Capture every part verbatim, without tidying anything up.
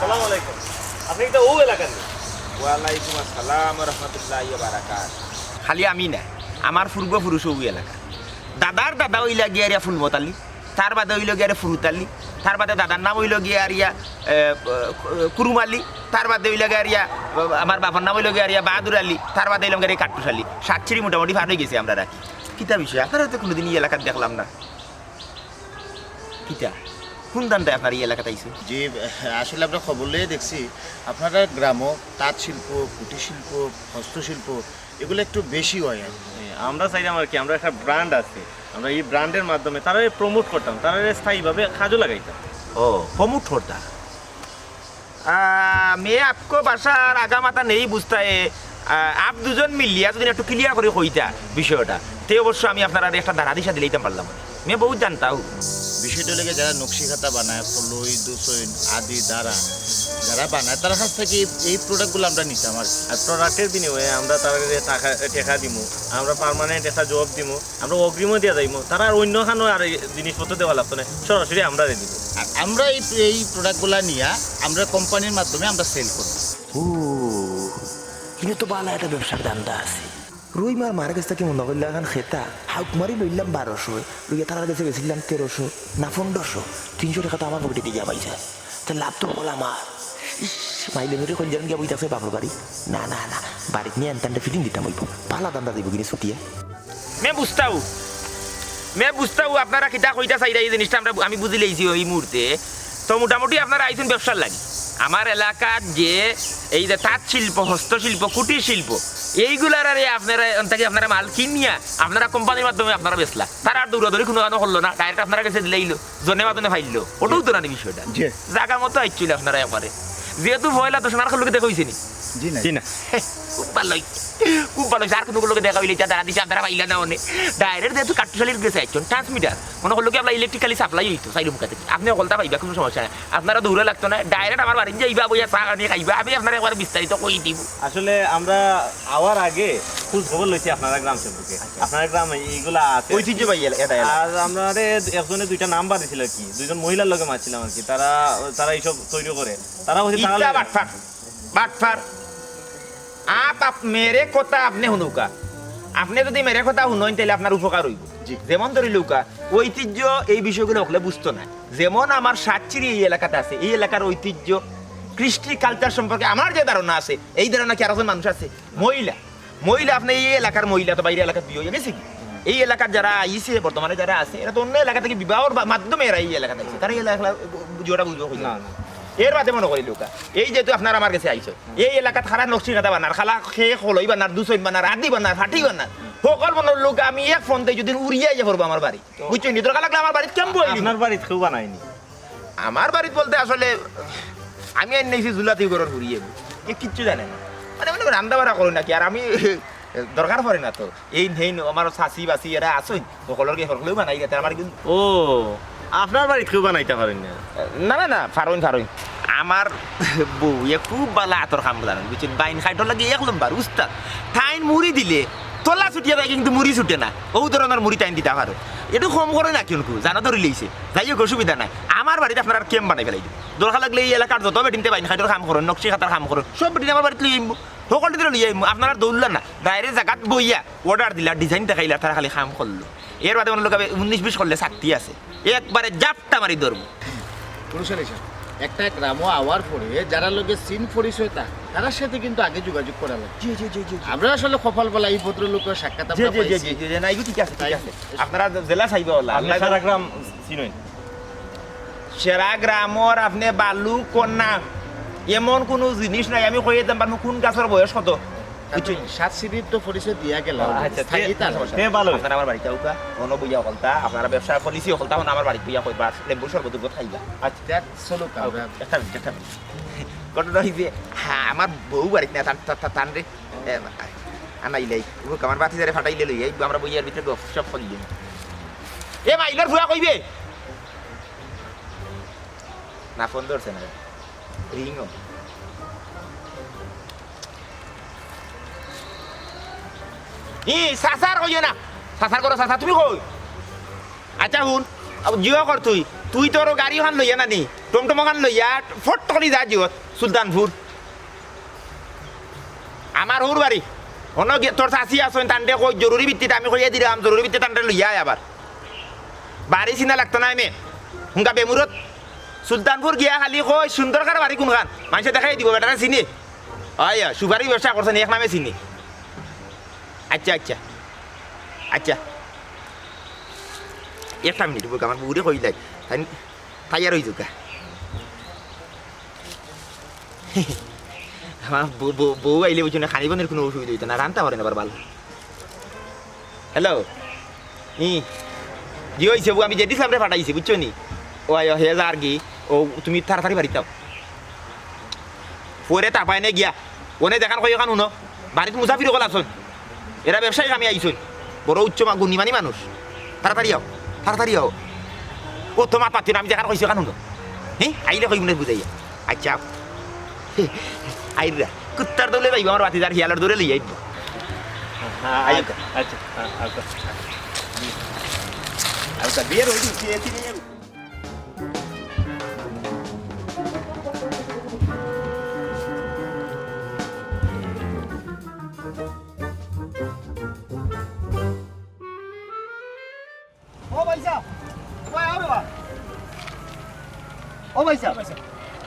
আসসালামু আলাইকুম। আপনি তো ও এলাকার নি? ওয়ালাইকুম আসসালাম ওয়া রাহমাতুল্লাহি ওয়া বারাকাতুহু। খালি আমি না, আমার পূর্বপুরুষ ও এলাকা। দাদার দাদা অইলা গিয়া রিয়া ফুলমত আলী, তার বাদে অইল গিয়া রে ফুরুত আলী, তার বাদে দাদার নাম অইল গিয়া রিয়া, এ, এ, কুরুম আলী, তার বাদে অইল গিয়া রিয়া, আমার বাবার নাম অইল গিয়া রিয়া বাহাদুর আলী, তার বাদে অইলাম গিয়া রে কাট্টুস আলী। সাতছিড়ি মোটামুটি পার অই গেছি আমরা রাখি। কিতা বিষয়? আপনারা তো কোনোদিন এই এলাকাত দেখলাম না। কিতা? কোন ধান্দায় আপনারা এই এলাকাত আইছো? জি, আসলে আমরা খবর লইয়া দেখছি আপনারা গ্রামো তাঁত শিল্প, কুটির শিল্প, হস্তশিল্প এগুলো একটু বেশি হয় আর কি। আমরা চাইলাম আর কি, আমরা একটা ব্র্যান্ড আছে, আমরা এই ব্র্যান্ডের মাধ্যমে তারারে প্রমোট করতাম, তারারে স্থায়ীভাবে কাজও লাগাইতাম। ও, প্রমোট করতা। আহ, मैं आपको ভাষার আগামাথা নেই বুঝতা है। আহ, আপ দুজন মিলিয়া যদি একটু ক্লিয়ার করি কইতা বিষয়টা, তে অবশ্য আমি আপনারারে একটা ধারা দিশা দিলাইতাম পারলাম। मैं बहुत जानता हूँ। বিষয়টা লাগে যারা নকশি কাঁথা বানায়, ফলই, দুসইন, আদি, দারা, যারা বানায়, তার কাছ থেকে এই, এই প্রোডাক্টগুলো আমরা নিতাম আর কি। আর প্রোডাক্টের বিনিময়ে আমরা তারারে টাকা, টেকা দিমু, আমরা পার্মানেন্ট একটা জব দিমু, আমরা অগ্রিমও দিয়া যাইমু। তারা আর অন্য খানো আর এই জিনিসপত্র দেওয়া লাগতো না, সরাসরি আমরারে দিব। আর আমরা এই, এই প্রোডাক্টগুলা নিয়া আমরা কোম্পানির মাধ্যমে আমরা সেল করব। ও, ইনো তো বালা একটা ব্যবসার ধান্দা আছে। রহিমার মার গেছ থাকি মনো করলা এখান খেতা, হাউক মারি লইলাম বারোশো, লইয়া তারার গেছে বেচিলাম তেরোশো না পনেরোশো, তিনশো টেকা তো আমার পকেটে দিয়া পাইছে। তে লাভ তো অকল আমার। ইস, মাইলে মেরে কইল জান গিয়া বই থাকছে বাপর বাড়ি। না, না, না, বাড়িত নিয়া এনতানটা ফিটিং দিতাম অইব। বালা ধান্দা দিব কিনে ছুটিয়া। मैं बुझता हूँ, मैं बुझता हूँ, আপনারা কিতা কইতা চাইরা এই জিনিসটা আমরা, আমি বুঝিলাইছি ওই মুহূর্তে। তো মোটামুটি আপনারা আইছেন ব্যবসার লাগি। আমার এলাকাত যে এই যে তাঁত শিল্প, হস্তশিল্প, কুটির শিল্প, এইগুলার আরে আপনারা, এন থাকি আপনারা মাল কিনিয়া আপনারা কোম্পানির মাধ্যমে আপনারা বেচলা। তারা আর দৌড়াদৌড়ি কোনো কারণে করলো না, ডাইরেক্ট আপনারা গেছে দিলাইলো, জনে মাদনে ফাইললো। ওটাও তো নানি বিষয়টা। জি। জাগা মতো আইছিল আপনারা একবারে। যেহেতু পয়লা তো সোনার লোকে দেখা হইছে নি? জি না। জি না। খুব ভালো হইছে, খুব ভালো হইছে। আর কোনো লোকে দেখা হইলে যা দাঁড়া দিছে, আপনারা পাইলা না অনে। ডাইরেক্ট যেহেতু কাট্টুস আলীর গেছে একজন ট্রান্সমিটার, মনে করলো কি আমরা ইলেকট্রিক্যালি সাপ্লাই হইতো চাইরো মুখা থাকি। আপনি হকলতা পাইবা, কোনো সমস্যা নাই। আপনারা দৌড়া লাগতো না, ডাইরেক্ট আমার বাড়িত যাইবা, বইয়া চা আনিয়া খাইবা, আমি আপনারা একবার বিস্তারিত কই দিব। আসলে আমরা আওয়ার আগে খোঁজ খবর লইছি আপনারা গ্রাম সম্পর্কে। আচ্ছা। আপনারা গ্রাম এইগুলা আছে। ঐতিহ্যবাহী এলা-, এটা এলাকা। আর আমরা একজনে দুইটা নাম্বার দিছিল আর কি, দুইজন মহিলার লগে মারছিলাম আর কি, তারা, তারা এইসব তৈরি করে। তারা হচ্ছে তারা ইটা লগে বাটফার, বাটফার। আপ, আপ মেরে কথা আপনি হুনুকা। আপনি যদি মেরে কথা হুনইন, তাহলে আপনার উপকার হইব। জি। যেমন ধরি লউকা, ঐতিহ্য এই বিষয়গুলো হকলে বুঝতো না। যেমন আমার সাতচিরি এই এলাকাতে আছে, এই এলাকার ঐতিহ্য, কৃষ্টি কালচার সম্পর্কে আমার যে ধারণা আছে, এই ধারণা কি আরো মানুষ আছে? মহিলা, মহিলা আপনি এই এলাকার মহিলা তো বাইরে এলাকাত বিয়ে হয়ে গেছে কি? এই এলাকার যারা আইছে, বর্তমানে যারা আছে, এরা তো অন্য এলাকা থেকে বিবাহর বা-, মাধ্যমে এরা এই এলাকাতে আইছে। তারা এই এলাকা জোড়া বুঝবো কই? না, না। এর বাদে মনে করি লউকা, এই যেহেতু আপনারা আমার গেছে আইছো, এই এলাকাত খারা নকশি কাঁথা বানার, খালা খে খলই বানার, দুসইন বানার, আদি বানার, ফাটি বানার, সকল মনের লোক আমি এক ফোন দিয়ে যদি উড়িয়ে আইয়া পড়বো আমার বাড়ি, তো বুঝছেন নি? দরকার লাগলে আমার বাড়িত ক্যাম্প হইলি। আপনার বাড়িত কেউ বানায়নি? আমার বাড়িত বলতে আসলে আমি আর নেছি জুলাতি ঘরের ঘুরিয়ে, এ কিচ্ছু জানে না। মানে, মানে রান্না বাড়া করো নাকি, আর আমি দরকার পড়ে না তো। এই নেই, আমার চাচি বাচি এরা আছইন, সকলর কি সকলেও বানাই গেছে আমার কিন্তু। ও, আপনার বাড়িত কেউ বানাইতা পারেন না? না, না, না, পারইন, পারইন। আমার বউ এ খুব বালা আতর কাম জানেন, বুঝছেন? বাইন খাইটর লাগি এক নম্বর উস্তাদ। তাইন মুড়ি দিলে তলা ছুটিয়া যায়, কিন্তু মুড়ি ছুটে না। ও ধরনের মুড়ি তাইন দিতা পারো। একটু কম করে না কিন্তু, জানা ধরি লইছে। যাই হোক, অসুবিধা নাই। আমার বাড়িতে আপনারা ক্যাম্প বানাই ফেলাই দিন। দরকার লাগলে এই এলাকার যত বেটিন্তে বাইন খাইটর কাম করেন, নকশি কাঁথার কাম করেন, সব বেটিন আমার বাড়িতে লই আইমু। সকল দিনে লই আইমু। আপনারা দৌড়লা না, ডাইরেক্ট জাগাত বইয়া অর্ডার দিলা, ডিজাইন দেখাইলা, তারা খালি কাম করলো। এর বাদে মনে লোক উনিশ বিশ করলে শক্তি আছে, একবারে জাপটা মারি ধরবো। পুরুষ আলী সাহেব, একটা গ্রামও আওয়ার পরে যারা লোকের সিন পরিচয় তা, তারার সাথে কিন্তু আগে যোগাযোগ করা লাগে। জি, জি, জি, জি, জি। আমরা আসলে কপাল বলা এই ভদ্রলোকের সাক্ষাৎ জি, আমরা জি, জি, পাইছি। জি, জি, জি, না, এগুলো ঠিক আছে, ঠিক তাই আছে। আপনারা জেলা চাইবে ওলা, আপনি আল্লাহ সারা গ্রাম চিনইন। সেরা গ্রামর আপনি বালু কন্যা, এমন কোনো জিনিস নাই। আমি কইয়া দিতাম পারমু কোন গাছর বয়স কত। বুঝছেন? সাত সিঁড়ির তো পরিচয় দিয়া গেল। আচ্ছা, থাকি তে, তার। তে ভালো। আপনারা আমার বাড়িতে আউকা, মনো বইয়া হকলতা, আপনারা ব্যবসা পলিসি হকলতা, হন আমার বাড়িতে বইয়া কইবা, লেবু শরবত দুধ খাইবা। আচ্ছা, চলো কা, আমরা একটা মিনিট, একটা মিনিট। ঘটনা হইছে, হ্যাঁ, আমার বউ বাড়িতে না, তান, তান, তান, তান রে, এ, আনাইলাই, ও আমার বাতি যারে ফাটাইলে লই, এই আমরা বইয়ার ভিতরে গপ সব করিয়ে। এ মাইলর ফুয়া কইবে? না, ফোন ধরছে না। রিংও। ই, সাসার কইও না। সাসার করো, সাসা, তুমি কই? আচ্ছা, হুন। আও, জিও কর তুই। তুই তোর গাড়ি ওখান লইয়া না নি, টমটম ওখান লইয়া ফট করি যা জিও সুলতানপুর। আমার হউর বাড়ি। অনো গিয়া তোর চাচি আছইন, তানরে কই জরুরি ভিত্তিতে আমি কইয়া দিরাম, জরুরি ভিত্তিতে তানরে লইয়া আয় আবার। বাড়ি চিনা লাগতো না এমে। হুঙ্গা বেমুরত সুলতানপুর গিয়া খালি কই সুন্দর কার বাড়ি কুনখান? মানষে দেখাই দিব, বেটারে চিনে। অয়, অয়, সুপারি ব্যবসা করছে নি, এক নামে চিনি। আচ্ছা, আচ্ছা। আচ্ছা। একটা মিনিট, বউক, আমার বউরে কইলাই। তাই, তাই আর অই যাউক্কা। আমার বউ, বউ, বউ আইলে বুঝছো না, খানি বনের কুনু অসুবিধা অইতো না, রানতা পারে না আবার ভালা। হ্যালো। ই, জি অইছে বউ, আমি জেডি সাবরে পাঠাইছি, বুঝছো নি? ও আয়, হে যার গি, ও তুমি তাড়াতাড়ি বাড়িত আও। পরে তারপায় নে গিয়া, অনে যেখান কই অখান হুনো, বাড়িত মুসাফির অকল আছইন, এরা ব্যবসায়ী কামে আইছইন, বড় উচ্চ মা-, গুণীমানী মানুষ, তাড়াতাড়ি আও, তাড়াতাড়ি আও। ও তো মাত মাতিও না, আমি যেখান কইছি অখান হুনো। হি, আইলে কইমুনে বুঝাইয়া। আচ্ছা। আইরা, কুত্তার দৌড়ে যাইবো, আমার ভাতিজার হিয়ালর দৌড়ে লইয়া আইবো। হ্যাঁ, আইও। আচ্ছা, আচ্ছা, হ্যাঁ, আচ্ছা। আচ্ছা, বিয়ের ওই দিন কি এসে নিয়ে ও ভাইসাব, ওই আও রে বা। ও ভাইসাব,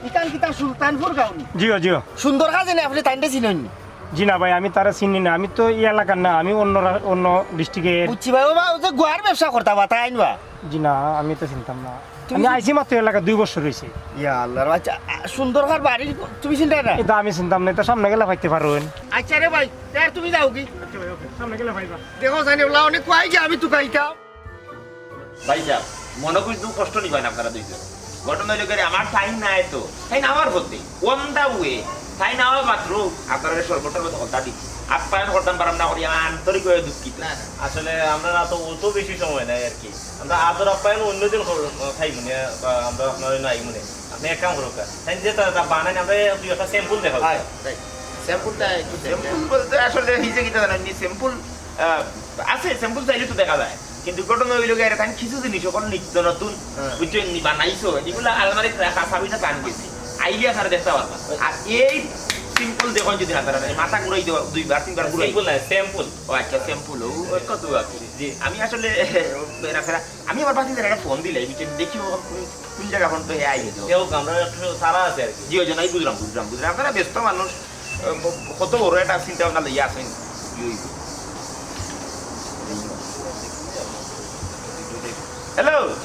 ইখান কিতা সুলতানপুর গাঁও নি? জিও, জিও। সুন্দর কাজে নি, আপনে তাইনরে চিনইন নি? জি না ভাই, আমি তারে চিনি না, আমি তো ই এলাকার না, আমি অন্য রা-, অন্য ডিস্ট্রিক্টের। বুঝছি ভাই, ও বা, ও যে গুয়ার ব্যবসা করতা বা, তাইন বা? জি না, আমি তো চিনতাম না। তুমি আমি চিন- আইছি মাত্র এলাকা দুই বছর অইছে। ইয়া আল্লাহ, আচ্ছা, আ, সুন্দর কার বাড়ি তুমি চিনতায় না? এটা আমি চিনতাম না, এটা সামনে গেলে পাইতে পারইন। আচ্ছা রে ভাই, তে আর তুমি যাওগি? আচ্ছা ভাই, ওকে, সামনে গেলে পাইবা। দেখো জানি ওলা অনেক কয় কি আমি তুকাইতাম। ভাইসাব, মনো করি দুখ কষ্ট নিবা না আপনারা দুইজন। ঘটনা অইলো গিয়া আমার তাইন নাই তো, তাইন আমার পথে, on the way, তাইন আমার মাত্র আপনারারে সর্বটার মতো কথা দিচ্ছি। আপ্যায়ন করতাম পারাম না করি আমি আন্তরিকভাবে দুঃখিত। না, না, আসলে আমরা না তো অত বেশি সময় নাই আর কি। আমরা আদর আপ্যায়ন অন্যদিন কর-, খাইমুনে, বা আমরা আপনার অইন্য আইমুনে। আপনে এক কাম করউক্কা, তাইন যে তা, তা বানাইন, আমরা দুই একটা sample দেখাও। হয়, right। Sample টা একটু দেখেন। Sample বলতে আসলে এই যে কিতা জানেন নি, sample, আহ, আছে, sample চাইলে তো দেখা যায়। কিন্তু ঘটনা অইলো গিয়া, এরা তাইন কিছু জিনিস অকল নিত্য নতুন, হ্যাঁ। বুঝছইন নি, বানাইছো, এগুলা আলমারিত রাখা, চাবিটা তান গেছে। আইলে আপনারা দেখতা পারবা। আর এই simple দেখইন যদি না তারা, এই মাথা ঘুরাই দেওয়া, দুইবার, তিনবার ঘুরাই। Simple না, sample। ও আচ্ছা, sample, ও, ও কত আর কি। জি। আমি আসলে বেড়াফেরা, আমি আমার বাতিজারে একটা ফোন দিলাই, বুঝছইন, দেখি ও কোন, কোন জাগা ফোন তো হে আইলে তো। কেউ আমরা একটু তাড়া আছে আর কি। জি, ওই জন্য আমি বুঝলাম, বুঝলাম, বুঝলাম। আপনারা ব্যস্ত মানুষ, আহ, ব-, কত বড় একটা চিন্তা ভাবনা লইয়া আছেন। জি, ওই। হ্যালো,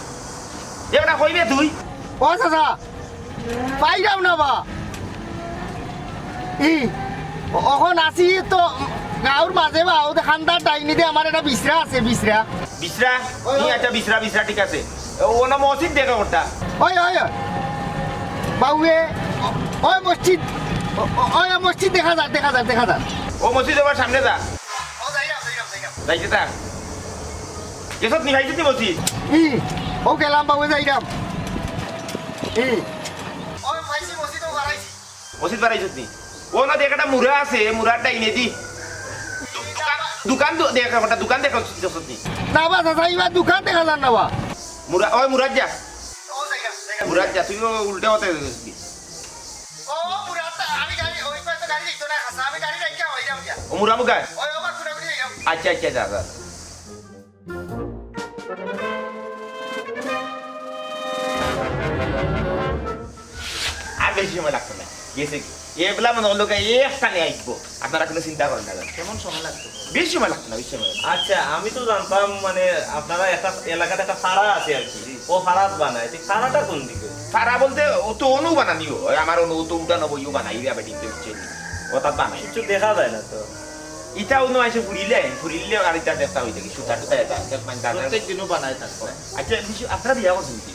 এটা কইবে তুই? ও চাচা, পাইরাম না বা। ই, অ-, অখন আছি তো গাঁওর মাঝে বা, ও যে খান্দার ডাইনিদে আমার একটা বিছরা আছে, বিছরা। বিছরা? ওই, ই, ওই। আচ্ছা, বিছরা, বিছরা, ঠিক আছে। ও, ও না মসজিদ দেখা করতা। ওই, ওই, ওই। বাউয়ে, ও-, ওই মসজিদ, ও-, ও-, ওই মসজিদ দেখা যার, দেখা যার, দেখা যার। ও মসজিদ আবার সামনে যা। ও, যাইরাম, যাইরাম, যাইরাম। যাইতে থাক। গেছত নি, পাইছত নি মসজিদ? ই, ও গেলাম বাউয়ে যাইরাম। ই। ও, পাইছি মসজিদ, ও বাড়াইছি। মসজিদ বাড়াইছত নি? ও না দেখ, একটা মুরা আছে, মুরার ডাইনে দি। দু-, দোকান, দোকান দু-, দেখ, একটা দোকান দেখা যাচ্ছে নি? না বা, চাচা, ইবার দোকান দেখা যার না বা। মুরা, ওই মুরার যা। ও, যাইগা, যাইগা। মুরার যা, তুই ও উল্টা কথা কইছিস। ও, মুরার তা, আমি গাড়ি, ওই পাশে তো গাড়ি দেখতো না, চাচা, আমি গাড়ি রাখিয়া ওই যাম গিয়া। ও মুরা মুগা? ওই, ও, বা, ঘুরাঘুরি যাইগা। আচ্ছা, আচ্ছা, যা, যা। আর বেশি সময় লাগতো না, গেছে কি? এবলা মনো অইলো গি একখানে আইবো, আপনারা কুনু চিন্তা করইন না। কেমন সময় লাগতো? বেশি সময় লাগতো না, বেশি সময় লাগতো না। আচ্ছা, আমি তো জানতাম মানে আপনারা একটা এলাকাত একটা ফাড়া আছে আর কি, ও ফাড়াত বানায়, ঠিক ফাড়াটা কোন দিকে? ফাড়া বলতে ও তো অনো বানানি অয়, আমার অনো তো উঠানো বইও বানাই রে, আবার ডিমতে উঠছে নি। ও তাত বানাই। কিচ্ছু দেখা যায় না তো। ইটা অনো আইসে ফুরিলে, ফুরিলে আর ইটা দেখতা অইতে কি, সুতা টুতা এটা, এটা মানে দাদা। প্রত্যেক দিনও বানায় থাকো। আচ্ছা, বিশু, আপনারা বিয়া করছেন কি?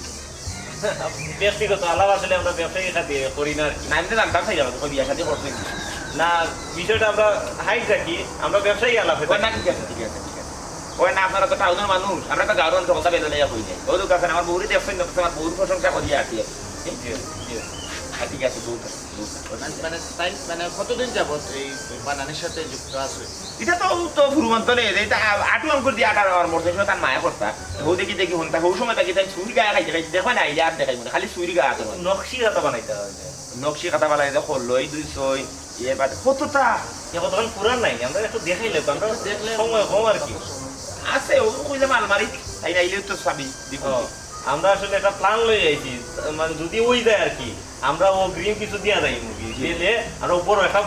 ব্যক্তিগত আলাপ আসলে আমরা ব্যবসায়ী খাতে করি না আর কি। না, এমনি জানতাম চাই, আমাদের বিয়া শাদী করছেন কি? না, বিষয়টা আমরা হাইড রাখি, আমরা ব্যবসায়ী আলাপে ও না, থাকি। ঠিক আছে, ঠিক আছে, ঠিক আছে। ওই না, আপনারা তো টাউনের মানুষ, আমরা তো গাঁওর মানুষ, সকলটা বেলে লইয়া কই নাই। ওই তো কাছে আমার বউরে দেখছেন না, আমার বউর প্রশংসা করিয়া আছি। জি, জি। হ্যাঁ, ঠিক আছে, দৌড় থাক, দৌড় থাক। মানে, মানে, তাই, মানে, কতদিন যাবত এই বানানের সাথে যুক্ত আছে? এটা তো, তো ফুরুমান তো নেই, এটা আ-, আটু আঙ্কুর দিয়ে আটার আমার মরতে সময় তার মায়া করতা। হো দেখি দেখি হন্তা, হো সময় তাকে তাই সুইর গায়ে খাইতে খাইতে, দেখো না, আইলে আর দেখাই মনে, খালি সুইর গায়ে আতো। নকশি কাটা বানাইতে হয় যে। নকশি কাটা বানাইতে করলো, এই দুই ছয়, ইয়ে বাদ, কতটা? এ কতক্ষণ পুরান নাই, আমরা একটু দেখাইলে তো, আমরা দেখলে সময় কম আর কি। আছে, ও কইলাম আলমারি, তাই নাইলে তো চাবি, দেখুন। ও, আমরা আসলে একটা প্ল্যান লই আইছি, মানে, যদি ওই যায় আর কি, আমরা অগ্রিম কিছু দিয়া যাই মুরগি, জি। দিলে আমরা বড় একটা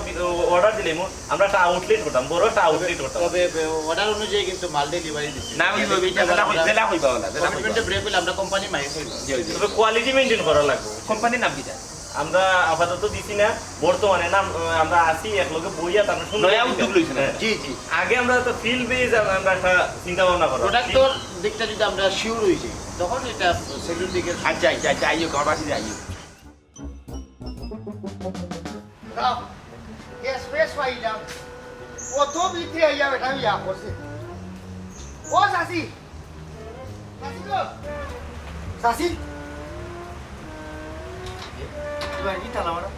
অর্ডার দিলে মু-, আমরা একটা আউটলেট করতাম, বড় একটা আউটলেট করতাম। তবে অর্ডার অনুযায়ী কিন্তু মাল ডেলিভারি দিচ্ছি। না, ওই, ওই, ওইটা যেটা কই-, যেটা কইবা ওলা, যেটা কইবা। কমিটমেন্টে ব্রেক হইলে আমরা কোম্পানি মাইরে খাইব। জি, জি। তবে কোয়ালিটি মেইনটেইন করা লাগবে। কোম্পানির নাম কিটা? আমরা আপাতত দিছি না, বর্তমানে নাম, আহ, আমরা আছি এক লগে বইয়া, তারপর সুন্দর নয়া করে উদ্যোগ লইছে না? হ্যাঁ। জি, জি। আগে আমরা তো ফিল বেস, আমরা একটা চিন্তা ভাবনা করা। প্রোডাক্টর দিকটা যদি আমরা শিওর হই যাই, তখন এটা সেলুন দিকে আচ্ছা, আচ্ছা, আচ্ছা, আইও, আমার পাশে আইও। দাও, গ্যাস ফ্যাস পাইলাম। কত ভিতরে আইয়া বেটা ইয়া করছে। ও চাচি, চাচি গো। চাচি? এবার কি তালা মারা?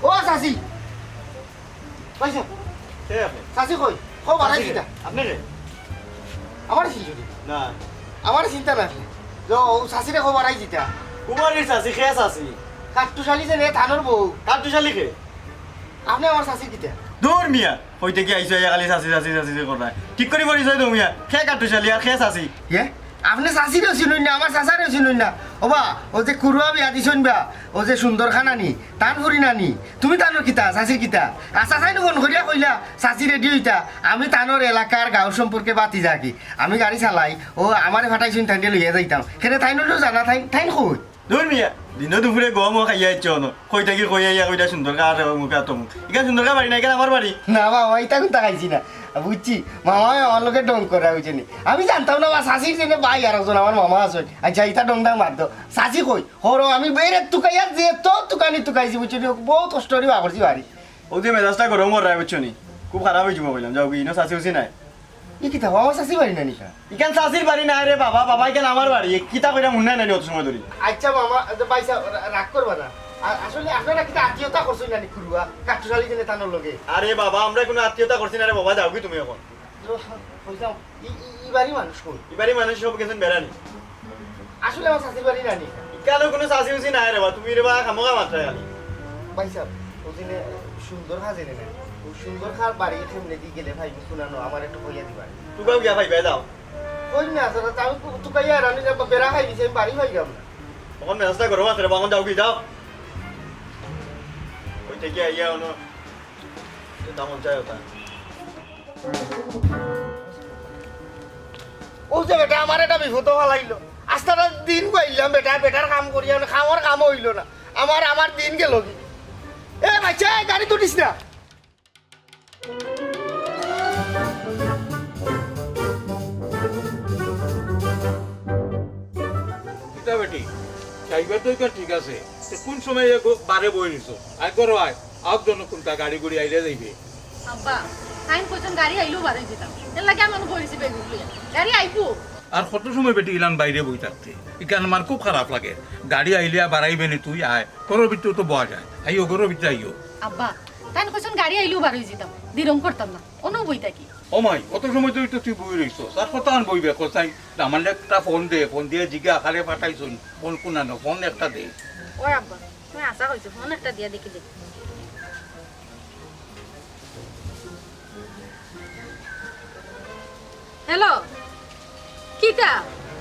ও চাচি! পাইছো? কে আপনি? চাচি কই? কও বাড়াই চাচি দিতা। কে? আপনি রে? আমার চিনছো নি? না। আমার চিনতা না আপনি। যাও, ও চাচিরে কও বাড়াই দিতা। কুমারীর চাচি, কে চাচি? কাট্টুশালী যে নে, থানোর বউ। কাট্টুশালী কে? আপনি আমার চাচি কিতা? দূর মিয়া, কইতে কি আইছো, ইয়া খালি চাচি, চাচি, চাচি, চাচি কররা। ঠিক করি পরিচয় দেও মিয়া, কে কাট্টুশালী আর কে চাচি? ইয়ে? আপনি চাচিরেও চিনইন না, আমার চাচারেও চিনইন না। ওবা, ও যে কুরুয়া বিয়া দিছইন বা, ও যে সুন্দর খানানি, তান ফুরি নানি, তুমি তানোর কিতা, চাচির কিতা? আর চাচাই নু ফোন করিয়া কইলা, চাচি রেডি হইতা, আমি তানোর এলাকার গাঁও সম্পর্কে বাতি যাকি। আমি গাড়ি চালাই, ও আমারে ফাটাইছইন, তাইনরে লইয়া যাইতাম। কেনে তাইন হইলেও জানা, তাইন, তাইন কই? দূর মিয়া, দিনে দুপুরে গম খাইয়া আইছো অনো। কই থাকি কই আইয়া কইতা সুন্দর খা আর মুখে আতো মুখ। ইখান সুন্দর খা বাড়ি না, ইখান আমার বাড়ি। না বাবা, ইতা কুন্তা খাইছি না। বুঝছি, মামায় আমার লগে ঢং করা অইছে নি। আমি জানতাম না বা চাচির জেনে ভাই আর একজন আমার মামা আছে। আচ্ছা, ইতা ঢং ঢং বাদ দেও। চাচি কই? হরো, আমি বেরে তুকাইয়া যে তো তুকানি তুকাইছি, বুঝছো নি? বহুত কষ্ট করি বার করছি বাড়ি। ও যে মেজাজটা গরম করায়, বুঝছো নি? খুব খারাপ অইযিবো কইলাম, যাও গি, ইনো চাচি উচি নাই। ই কিতা, আমার চাচির বাড়ি না নি ইখান? ইখান চাচির বাড়ি না রে বাবা, বাবা, ইখান আমার বাড়ি। এ কিতা কইরা মুন্নাই নানি অত সময় ধরি? আচ্ছা মামা, আচ্ছা ভাই সাহেব, রা-, রাগ করবা না। আ-, আসলে আপনারা কিতা আত্মীয়তা করছইন নানি কুরুয়া? কাট্টুশালী জেনে তানোর লগে। আরে বাবা, আমরা কোনো আত্মীয়তা করছি না রে বাবা, যাও গি তুমি অখন। তো, কইতাম, ই, ই, ই বাড়ি মানুষ কই? ই বাড়ি মানুষ সব গেছইন বেড়ানি। আসলে আমার চাচির বাড়ি নানি। ইখানো কোনো চাচি উচি নাই রে বা, তুমি রে বা খামোখা মাতরায় খালি। ভাই সাহেব, ও জেনে সুন্দর খা জেনে না। ও সুন্দর খার বাড়ি কেমনে দি গেলে ভাই, শুনানো, আমার একটু কইয়া দিবা। তুকাও গিয়া ভাই, ভাই দাও। কই না, দাদা, আমি কু-, তুকাইয়া আর আমি যাবো, বেড়া খাই দিছি, আমি বাড়ি পাইলাম না। অখন মেজাজটা গরম আছে রে বা, অখন যাও গি, যাও। কই থাকি আইয়া অনো, যেতা মন চায় ওতা। ও যে বেটা, আমার একটা বিপদ ফালাইলো। আস্তাটা দিন পাইলাম বেটা, বেটার কাম করিয়া, মানে, কামর কাম হইল না। আমার, আমার দিন গেল কি? এ বাচ্চা, এই গাড়ি তুলিস না। কিতা বেটি, যাইবার তো ইখান ঠিক আছে, তে কোন সময় এ গো-, বারে বই নিছো? আয় করো আয়, আউক জন কোনটা গাড়ি গুড়ি আইলে যাইবে। আব্বা, তাইন কইছইন গাড়ি আইলেও বারই দিতাম। এর লাগি আমি অনো বই রইছি বেগ লইয়া। গাড়ি আইবো। আর কত সময় বেটি ইলান বাইরে বই থাকতে? ইখান আমার খুব খারাপ লাগে। গাড়ি আইলে আর বাড়াইবে নি তুই আয়। ঘরর ভিতরে তো বওয়া যায়। আইও, ঘরর ভিতরে আইও। আব্বা, তাইন কইছইন গাড়ি আইলেও বারই দিতাম। দিরং করতাম না। অনো বই থাকি। ও মাই, অত সময় ধরি তো তুই বই রইছস। আর কতক্ষণ বইবে, কস নাই? আমার একটা ফোন দে, ফোন দিয়া জিগা কারে পাঠাইছইন। ফোন কুনানো, ফোন একটা দে। ওই আব্বা, তুমি আশা কইছো, ফোন একটা দিয়া দেখি দে। হ্যালো, কিতা?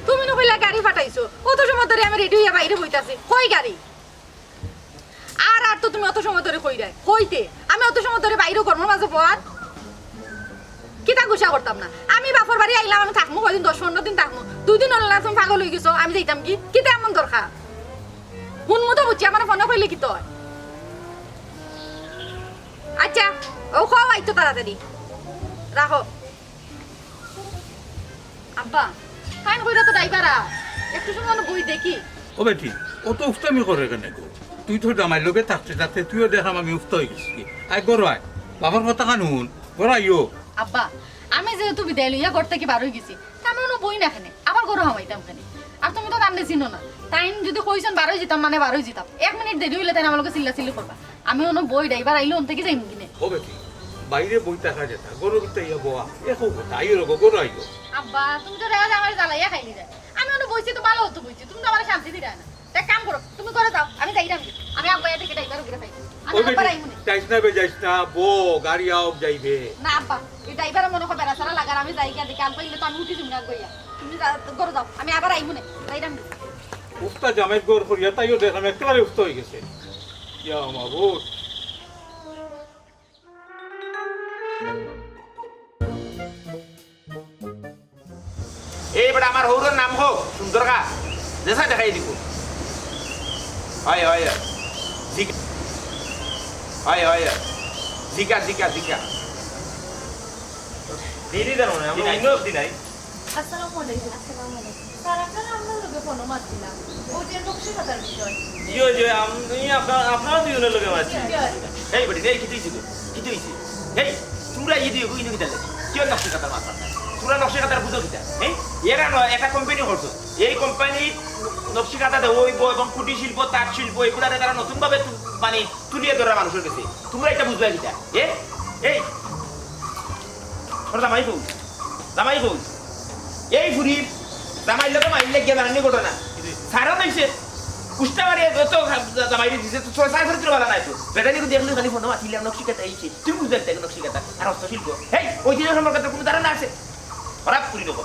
তুমি নু কইলা গাড়ি পাঠাইছো, অত সময় ধরি আমি রেডি হইয়া বাইরে বইতাছি, কই গাড়ি? আর, আর তো তুমি অত সময় ধরি কইরায়, কইতে আমি অত সময় ধরি বাইরে গরমর মাঝে বওয়ার। কিতা গুসা করতাম না? আমি বাপর বাড়ি আইলাম, আমি থাকমু কয়দিন, দশ পনেরো দিন থাকমু। দুই দিন অইলো না, তুমি পাগল অই গেছো, আমি যাইতাম কি? কিতা এমন দরকার? হুনমু তো বুঝছি, আমারে ফোনে কইলে কিতা অয়? আচ্ছা, ও কও আইতো তাড়াতাড়ি। রাখো। আব্বা, তাইন কইরা তো ড্রাইভার আ, একটু সময় অনো বই দেখি। ও বেটি, অত উফতামি করে কেনে গো? তুই তো জামাইর লগে থাকতে থাকতে তুইও দেখলাম আমি উফতা অই গেছি। আয় ঘরো আয়, বাবার কথা খান হুন, ঘরো আইও। আব্বা, আমি যেহেতু বিদায় লইয়া ঘর থাকি বার অই গেছি, তে আমি অনো বই না কেনে, আবার ঘরো হামাইতাম কেনে? আর তুমি তো তানরে চিনো না, তাইন যুদি কইছইন বারই যিতাম, মানে বারই যিতাম। এক মিনিট দেরি অইলে তাইন আমার লগে চিল্লাচিল্লি করবা। আমি অনো বই, ড্রাইভার আইলে অন থাকি যাইমু গিনে। হবে কি? বাইরে বই থাকা যেতা, ঘরো ভিতরে ইয়া বওয়া, একউ কথা, আইও রগো, ঘরো আইও। আব্বা, তুমি তো দেখা যায় আমারে জ্বালাইয়া খাইলিরায়। আমি অনো বইছি তো ভালা অতো বইছি, তুমি তো আমারে শান্তি দিরায় না। তে এক কাম করো, তুমি ঘরো যাও, আমি যাইরাম গি। আমি আব্বা এদিকে ড্রাইভার উগরে পাই। আমি ওই আব্বার বেটি, আইমু নে। যাইস না বে, যাইস না, বো, গাড়ি আউক যাইবে। না আব্বা, ই ড্রাইভারে মনো কয় বেড়াছেড়া লাগার, আমি যাইগিয়া দেখি আব্বা ইলে তো আমি উঠি যিমু না গইয়া। তুমি যা-, ঘরো যাও, আমি আবার আইমু নে, যাইরাম গি। উস্তা জামাইর ঘর করিয়া তাইও দেখলাম একবারে উস্তা অইগেছে। ইয়া মাবুদ। এই বেটা, আমার হউরর নাম কও, সুন্দর খা। যেছা দেখাই দিব। হয়, হয়, হয়। জিকা। হয়, হয়, হয়। Zika, Zika, Zika. দিদি জানো না, আমরা জি নাই। অন্য অবধি নাই। আসসালামু আলাইকুম। আসসালামু আলাইকুম। স্যার, আপনারা আমরার লগে ফোনো মাতছিলা। অউ যে নকশি কাটার বিষয়। জি, ওই যে আম-, এই আপনার, আপনারা দুইজনর লগে মাতছি। জি, জি। এই বেটি, এই কিতা অইছে গো? কিতা অইছে? এই, তোমরা ই দুইগু ইনো কিতার লাগি? কিওর নকশি কাটার মাত মাতরায়? তোমরা নকশি কাটার বুঝো কিতা? এই, এরা ন-, একটা কোম্পানি করছো। এই কোম্পানি নকশি কাটা দেওয়া অইবো এবং কুটির শিল্প, তাঁত শিল্প, এগুলারে তারা নতুনভাবে তু-, মানে তুলিয়া ধররা মানুষর গেছে। তোমরা ইটা বুঝবায় কিতা? এ? এই, তোর জামাই কই? জামাই কই? এই ফুরির জামাইর লগে মাইর লাগিয়া জানইননি ঘটনা। সারা নাইছে। উষ্টা মারিয়া তো জামাইরে দিছে, তো ছয় সাত বছর বালা নাই তো। বেটাইনগু দেখলে খালি ফোনো মাতিলে নকশি কাটা আইছে। তুমি বুঝলে তাই নকশি কাটা আর হস্তশিল্প। হেই, ওই দিনের সম্পর্কে তো কোনো ধারণা আছে? খারাপ করি দেখো।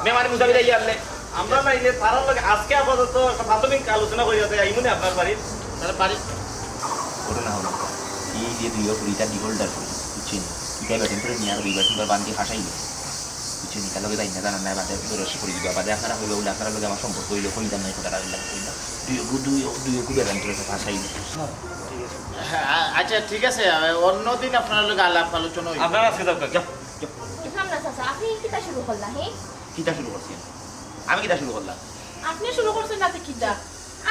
মেহমানি মুসাফির আইয়া আনলে। আমরা নাইলে তারার লগে আজকে আপাতত একটা প্রাথমিক আলোচনা করিয়া যাই, আইমু নে আপনার বাড়ি। তাহলে বাড়ি। ঘটনা হলো, এই যে দুইও ফুরিটা ডিফল্টার করি, বুঝছেন? ইটাই বেটিন্তরে নিয়া আর দুইবার তিনবার বান্ধিয়া ফাঁসাইলে, বুঝছেন? ইটার লগে যাই না, জানার নাই, বাদে দরস করি দিবা, বাদে আপনারা কইবা বলে আপনারার লগে আমার সম্পর্ক অইলে কইতাম না, এই কথাটা আগে কইতাম। দুইও গু-, দুইও, দুইও গু বেটাইন্তরে ফাঁসাইলে। হ্যাঁ, আ-, আচ্ছা, ঠিক আছে, আ, অন্যদিন আপনার লগে আলাপ আলোচনা অইবো। আপনারা আজকে যাও, যাও, যাও। বুঝলাম না চাচা, আপনি কিতা শুরু করলা, হে? কিতা শুরু করছি আমি? আমি কিতা শুরু করলাম? আপনি শুরু করছেন না তো কিতা?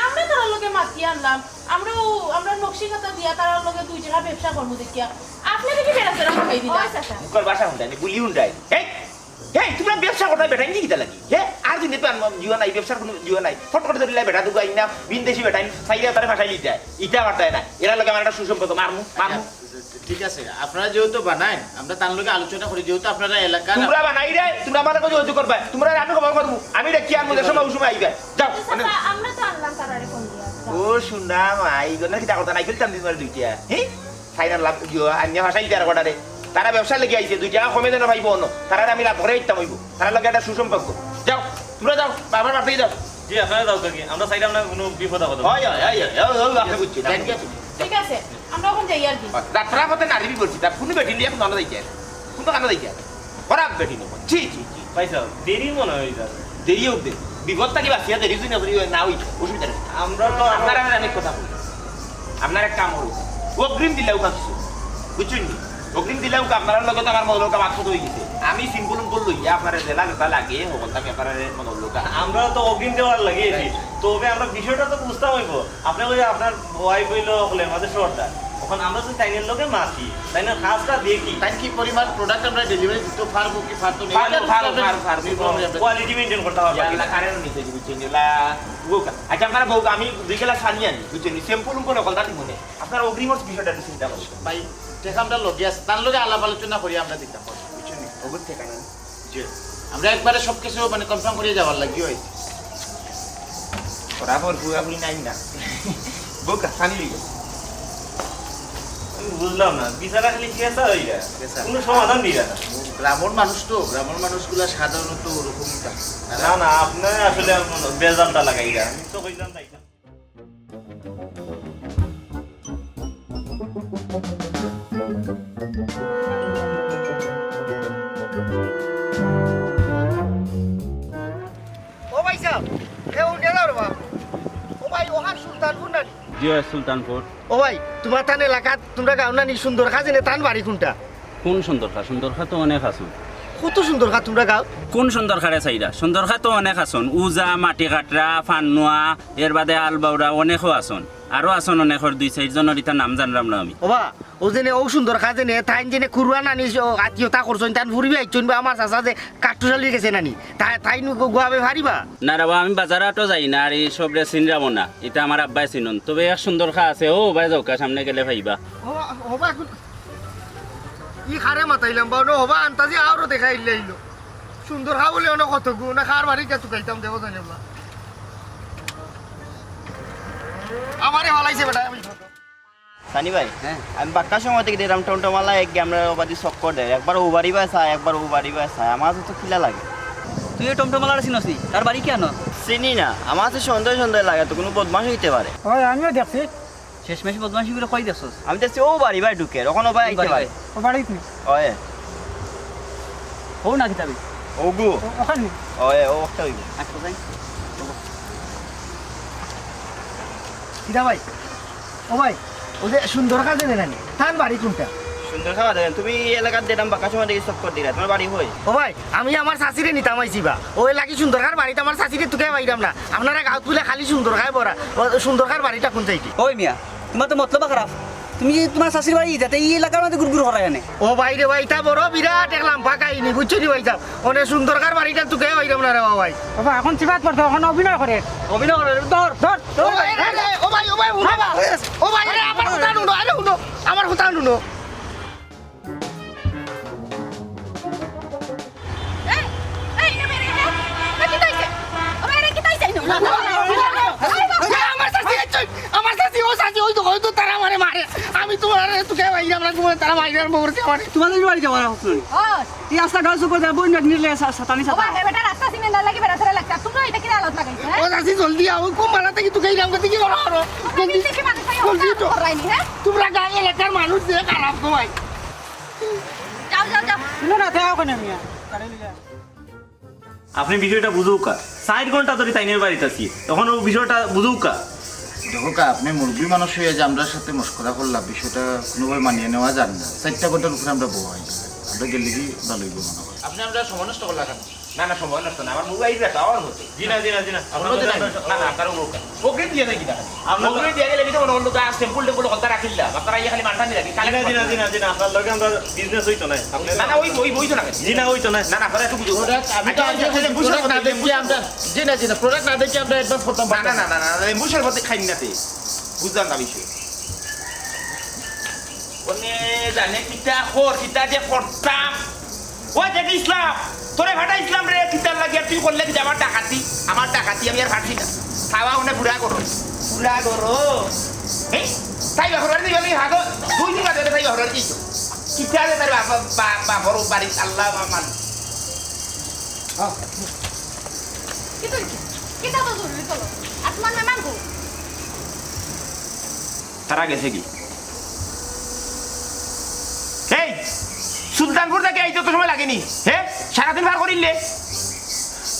আমরা তারার লগে মাতি আনলাম, আমরাও, আমরা নকশি কাটা দিয়া তারার লগে দুই জাগা ব্যবসা করমু দেখিয়া। আপনি দেখি বেড়াছেড়া লাগাই দিলা। ও চাচা। মুখর ভাষা হুনতায় নি, বুলি হুনতায় নি। এই, এই, তোমরা ব্যবসা করতায় বেটাইননি কিতা লাগি? হে? আর দিনে তো আনলাম, জিও নাই, ব্যবসার কোনো জিও নাই। ফট করে ধরিলা বেটা দুগু আইনা, বিন্দেশি বেটাইন, চাইলে তারে ফাঁসাইলিতায়। ইটা পারতায় না। এরার লগে আমার একটা সুসম্পর্ক, মারমু, মারমু। ঠিক আছে, আপনারা যেহেতু বানাইন, আমরা তার লগে আলোচনা করি, যেহেতু আপনারা এলাকার তোমরা বানাইরায়, তোমরা আমার লগে যোগাযোগ করবায়। তোমরারে আমি খবর করমু। আমি ডাকিয়া আনমু, যে সময় ওই সময় আইবায়। যাও, আচ্ছা, মানে চাচা, আমরা তো আনলাম তারারে ফোন দিয়া। যাও। ও, শুনলাম, আই, গো, না, কিতা কথা নাই, ফেলতাম দিন মারি দুইটা। হে? ফাইনাল লাভ, ইয়ো, আনিয়া ফাঁসাইলিতায় আর কটারে। তারা ব্যবসার লাগি আইছে, দুই টাকা কমে যেন পাইবো অনো। তারারে আমি লাভ করে দিতাম অইবো। তারার লগে একটা সুসম্পর্ক। যাও, তোমরা যাও, বাবার বাড়ি যাও। জি, আপনারা যাও থাকি। আমরা চাইলাম না কোনো বিপদ আপদ হোক। হয়, হয়, হয়, হয়, হয়, হয়, আপনি বুঝছেন, আপনি বুঝছেন। ঠিক আছে, আমরা অখন যাই আর কি। যাত্রা পথে নারী বিবর্জিতা, তার কোনো বেটি নিয়ে এখন আমরা যাই যায়। কোনো কানো যাই যায়। খারাপ বেটি নেব। জি, জি, জি। ভাই সাহেব, দেরি মনে হয় যার। দেরি হোক দে। বিপদ থাকি বাঁচিয়া দেরি যদি না করি, না হই, অসুবিধা নেই। আমরা তো আপনারা আমি কথা বলি। আপনার এক কাম করুন। অগ্রিম দিলাও কাম কিছু। বুঝছেন নি? অগ্রিম দিলাও কাম, আপনার লগে তো আমার মনোলগা মাত কথা হয়ে গেছে। আমি সিম্পল উম্পল লইয়া আপনার জেলা যেটা লাগে, হকলটা আমি আপনার মনোলগা। আমরা তো অগ্রিম দেওয়ার লাগে আছি। তবে আমরা বিষয়টা তো বুঝতে হইব। আপনি ওই আপনার ওয়াইফ হইলো হকলের মাঝে সর্দার। এখন আমরা যদি তাইনের লগে মাতি, তাইনের কাজটা দেখি। তাই কি পরিমাণ প্রোডাক্ট আমরা ডেলিভারি দিতে পারবো কি পারতো না, পারবো, এটা পারবো, পারবো, পারবো। নির্ভর করে আমরা কোয়ালিটি মেইনটেইন করতে হবে। ইয়াল্লা, কারেন্ট নিতে বুঝছেন, ইয়াল্লা। বউকা। আচ্ছা, আপনারা বউকা, আমি দুই গ্লাস পানি আনি, বুঝছেন? স্যাম্পল উনকো নকল দাঁড়ি মনে। আপনারা অগ্রিম বিষয়টা একটু চিন্তা করবেন। ভাই, টেকা আমরা লগে আছে, তার লগে আলাপ আলোচনা করি আমরা দিতাম, বুঝছেন? অগুর টেকা নাই। জি। আমরা একবারে সব কিছু মানে কনফার্ম করিয়া যাওয়ার লাগি হয়েছে। ওরা আমার পুরাপুরি নাই না। বউকা, পানি লইয়া। আমি বুঝলাম না, বিচারা খালি চেঁচা হইয়া। চেঁচা। কোনো সমাধান দিলা না। গ্রামের মানুষ তো, গ্রামের মানুষগুলা সাধারণত ওরকমই থাকে। না, না, আপনারা আসলে বেজালটা লাগাইলা। আমি তো কইলাম তাই না। ও ভাই সাহেব, এ উঠে যাও রে বাপ। ও ভাই, ওখান সুলতানপুর না নি? জি ভাই, সুলতানপুর। ও ভাই, তোমার তান এলাকাত তোমরা গাঁও না নি সুন্দর খাজিনে তান বাড়ি কোনটা? কোন সুন্দর খা? সুন্দর খা তো অনেক আছইন। কত সুন্দর খা তোমরা গাঁও? কোন সুন্দর খারে চাইরা? সুন্দর খা তো অনেক আছইন। উজা, মাটি কাটরা, ফান্নুয়া, এর বাদে আলবাউরা অনেকও আছইন। আরো আছইন অনেকর দুই চাইর জনর ইতা নাম জানরাম না আমি। ওবা, অউ যেনে অউ সুন্দর খা যেনে, তাইন যেনে কুরুয়া নানি আত্মীয়তা করছইন, তান ফুরিবি আইছইন বা আমার চাচা যে কাট্টুশালির গেছে নানি, তা-, তাইন গু-, গুয়াবে ফারিবা? না রে বা, আমি বাজার হাটো যাই না, আর ই সবরে চিনরামও না, ইতা আমার আব্বায় চিনইন। তবে এক সুন্দর খা আছে, অউ বায় যাউক্কা, সামনে গেলে পাইবা। ও, ওবা, ই খারে মাতাইলাম বা, ওবা, আন্তাজি আরো দেখাইলে আইলো। সুন্দর খা বলে অনো কত গু, না খার বাড়ি কে তুকাইতাম দেবো জানে বা। আমারে ফালাইছে বেটা, আমি সানি ভাই, হ্যাঁ। আমি বাক্কা সময় থাকি দেখরাম টমটমআলা এক গিয়া আমরার অবাদি চক্কর দেয়, একবার অউ বাড়ি বায় চায়, একবার অউ বাড়ি বায় চায়, আমার তো কিলা লাগে। তুই অউ টমটমআলারে চিনস নি? তার বাড়ি কিয়ানো? চিনি না, আমার তো সন্দেহ সন্দেহ লাগে, তো কুনু বদমাশ অইতে পারে। অয়, আমিও দেখছি। শেষমেশ বদমাশি করি কই দেখছস? আমি দেখছি অউ বাড়ি বায় ঢুকের, অখন অউ বায় অউ আইতে বাড়ি পারে। বায়। অউ বাড়িত নি? অয়। অউ না কিতা বে? অগু। অ-, অখান নি? অয়, অউ একটা অইবো। আচ্ছা, যাই। কিতা ভাই? ও ভাই, অউ যে সুন্দর খা যেনে নানি, তান বাড়ি কুনটা? সুন্দর খা যেনে, তুমি ই এলাকাত দেখরাম বাক্কা সময় থাকি চক্কর দিরায়, তুমার বাড়ি কই? ও ভাই, আমি আমার চাচিরে নিতাম আইছি বা। অউ লাগি সুন্দর খার বাড়িত আমার চাচিরে তুকাই পাইরাম না। আপনারা গাঁওত বুলে খালি সুন্দর খায় ভরা। অউ সুন্দর খার বাড়িটা কুন সাইডে? ওই মিয়া, তুমার তো মতলব খারাপ। তুমি তুমার চাচির বাড়ি যাইতে ই এলাকার মাঝে ঘুরঘুর করায় কেনে? ও ভাই রে ভাই, ইতা বড় বিরাট এক লাম্বা কাহিনী, বুঝছো নি ভাই সাব? অনে সুন্দর খার বাড়িটা তুকাই পাইরাম না রে বা ভাই। বাবা, অখন চিপাত পড়তো, অখন অভিনয় করের। অভিনয় করের, ধর, ধর, ধর। ও ভাই, ও ভাই, ও ভাই, হুনো বা। ও ভাই, আরে আমার কথা হুনো, আরে হুনো, আমার কথা হুনো। এই, এই, এটা বেরিয়ে গেল। এটা কি তাইছে? ও ভাই, এটা কি তাইছে? এই, আমার চাচি, এই, আমার চাচি, ও চাচি, ওই তো, ওই তো তারা আমারে মারে। আমি তুমারে তুকাই পাইরাম না, তুমারে তারা মাইরার মরছে আমারে। তুমার বাড়ি যাওয়ার অবস্থা নাই। ও। এই রাস্তা গাছ উপর যায়, বই নিলে সা-, সাতানি ও সাতা। ভাই, বেটা রাস্তা চিনে না লাগি বেড়া ধরে লাগছে। আর তুমরা এটা কি আলত লাগাইছো, হ্যাঁ? ও চাচি, জলদি আও, কুন বালা থাকি তুকাইরাম, কইতে কি করো, করো? জলদি। বিদেশি মানুষ হয়ে জলদি অবস্থা তো। করায়নি, হ্যাঁ? তুমরা গাঁও এলাকার মানুষ যে খারাপ গো ভাই। যাও, যাও, যাও। হুনো না, যাও ওখানে মিয়া। গাড়ি লিয়ে। আপনে বিষয়টা বুঝউক্কা। চাইর ঘন্টা ধরি তাইনর বাড়িত আছি। অখন অউ বিষয়টা বুঝউক্কা। দেখউক্কা, আপনে মুরব্বি মানুষ অইয়া যে আমরার সাথে মশকরা করলা, বিষয়টা কুনুভাবে মানিয়া নেওয়া যায় না। চাইরটা ঘন্টার উপরে আমরা বওয়া অইছে। আমরা গেলেগি ভালা অইবো মনে অয়। আপনে আমরার সময় নষ্ট করলা কেনে? না, না, সময় নষ্ট না। আমার মোবাইল রাখা আমার মতো। জি না, জি না, জি না। আপনার অন্য দিন মতো আইবো। না, না, আপনার অমুক। প্রকৃতি দিয়ে নাকি না? আপনার প্রকৃতি দিয়ে গেলে কিন্তু অন্য, অন্য তো আর sample টেম্পল কথা রাখিলা। আপনারা ইয়ে খালি মানটা নিয়ে রাখি। জি না, জি না, জি না, জি না। আপনার লগে আমরার business অইতো নায়। আপনে না, না, ওই, ওই, ওই তো না। জি না, অইতো নায়। না, না, আপনারা একটু বুঝো। Product, আমি তো আচ্ছা, আজকে আচ্ছা, খালি বুঝো, product না দেখি আমরা, জি না, জি না, product না দেখি আমরা advance করতাম না, না, পারতাম না, না। না, না, না, লেম্বু শরবত খাইন না তে। বুঝলাম না বিষয়। অনে জানে কিতা কর, কিতা যে করতাম। ওই দেখ ইসলাম, তোরে ফাটাইছলাম রে, কিতার লাগি আর তুই করলে কিতা আমার ডাকাতি? আমার ডাকাতি আমি আর ফাটি না। খাওয়া অনে পুরা করো। পুরা করো। এই, তাই বাপর বাড়ি দিবা নি হাগো? দুই দিন বাদে তাই বাপর বাড়ি দিছো। কিতা রে তার বাপ, বাপ, বাপর বাড়ি আল্লাহ আমার। কিতা, কিতা তো জরুরি চলো। আর তুমার মেহমান কো? তারা গেছে কি? এই, সুলতানপুর থাকি আইতে তো সময় লাগেনি, হে? সারাদিন পার করিলে।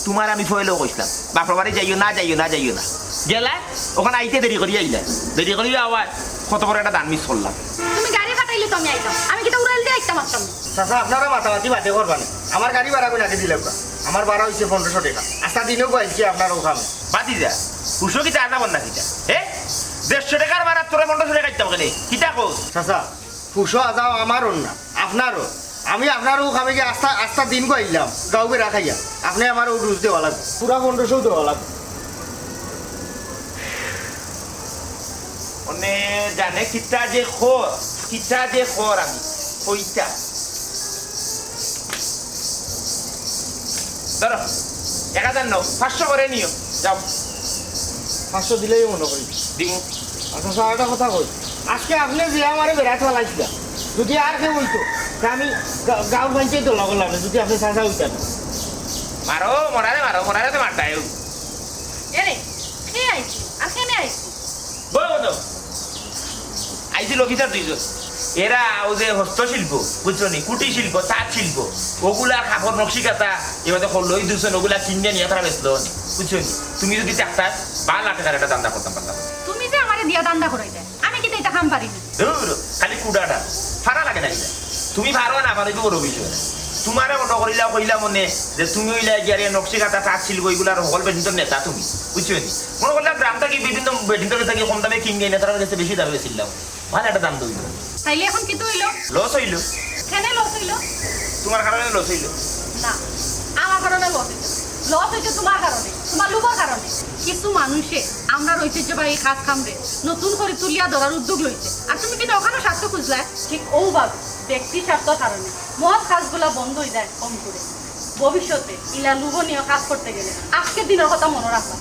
তুমারে আমি ফয়লাউ কইছলাম, বাপর বাড়ি যাইও না, যাইও না, যাইও না। গেলায়, অখান আইতে দেরি করি আইলায়। দেরি করি আওয়ায় কত বড় একটা দান miss করলাম। তুমি গাড়ি ফাটাইলে তো আমি আইতাম। আমি কিতা উড়াল দিয়া আইতাম পারতাম না। চাচা, আপনারা মাতামাতি বাদে করবা নে। আমার গাড়ি ভাড়া কইন আগে দিলাউক্কা। আমার ভাড়া অইছে পনরোশো টেকা। আস্তা দিনও গো আইছি আপনার অউ কামে। বাদ দি যা। হুশো কিতা আনা বন্ধা কিতা? হে? দেড়শো টেকার ভাড়া তোরে পনরোশো টেকা দিতাম কেনে? কিতা কস? চাচা, হুশো আজাও আমারও না, আপনারও। আমি আপনার অউ কামে গিয়া আস্তা, আস্তা দিন গো আইলাম, গাঁও বেড়া খাইয়া। আপনে আমার অউ রুজ দেওয়া লাগবো। পুরা পনরোশো দেওয়া লাগবো। অনে জানে কিতা যে কর, কিতা যে কর আমি, কইতা। ধরো, এক হাজার নেও, পাঁচশো করি নিও, যাও। পাঁচশো দিলেউ মনো করি। দিমু। আচ্ছা, চাচা, একটা কথা কই। আজকে আপনে যে আমারে বেড়াইত ফালাইছলা, যুদি আর কেউ অইতো, তে আমি গা-, গাঁওর পঞ্চায়েত দলা করলাম না, যুদি আপনে চাচা অইতা না। মারো, মরারে মারো, মরারে তো মারতায়। এরে, কে আইছে? আর কেনে আইছে? বলো, বলো। আইছিল অফিসার দুইজন। এরা অউ যে হস্তশিল্প, বুঝছো নি? কুটির শিল্প, তাঁত শিল্প, অগুলা কাপড় নকশি কাঁথা, এবার তো লই দুজন, অগুলা কিনিয়া নিয়া তারা বেচলো নি, বুঝছো নি? তুমি যুদি থাকতায়, ভালা টেকার একটা ধান্দা করতাম পারতাম। তুমি যে আমারে দিয়া ধান্দা করাইতায়, আমি কিতা ইতা কাম পারি নি? ধুর, খালি কুড়াটা। পারা লাগে না ইতা। তুমি পারো না পারো, ইগু বড় বিষয় না। তুমারে মনো করিলা কইলা মনে যে তুমি অইলা গিয়া রে নকশি কাঁথা, তাঁত শিল্প, ইগুলার হকল বেশি তো নেতা তুমি। বুঝছো নি? মনে করলাম গ্রাম থাকি বিভিন্ন বেটিন্তর গেছে থাকি কম দামে কিনি আইনা তারার গেছে বেশি দামে বেচিলাম, ভালা একটা দাম অইলো। তাইলে এখন কিতা অইলো? লস অইলো। কেনে লস অইলো? তুমার কারণে লস অইলো। না, আমার কারণে লস অইছে না। লস অইছে তুমার কারণে, তুমার লোভর কারণে। কিছু মানুষে আমরার ঐতিহ্যবাহী কাজ কামরে নতুন করি তুলিয়া ধরার উদ্যোগ লইছে, আর তুমি কিতা অখানো স্বার্থ খুঁজলায়? ঠিক অউ ভাবে ব্যক্তি স্বার্থর কারণে মহৎ কাজগুলা বন্ধ অই যায় কম করি। ভবিষ্যতে ইলা লোভনীয় কাজ করতে গেলে আজকের দিনর কথা মনো রাখবা।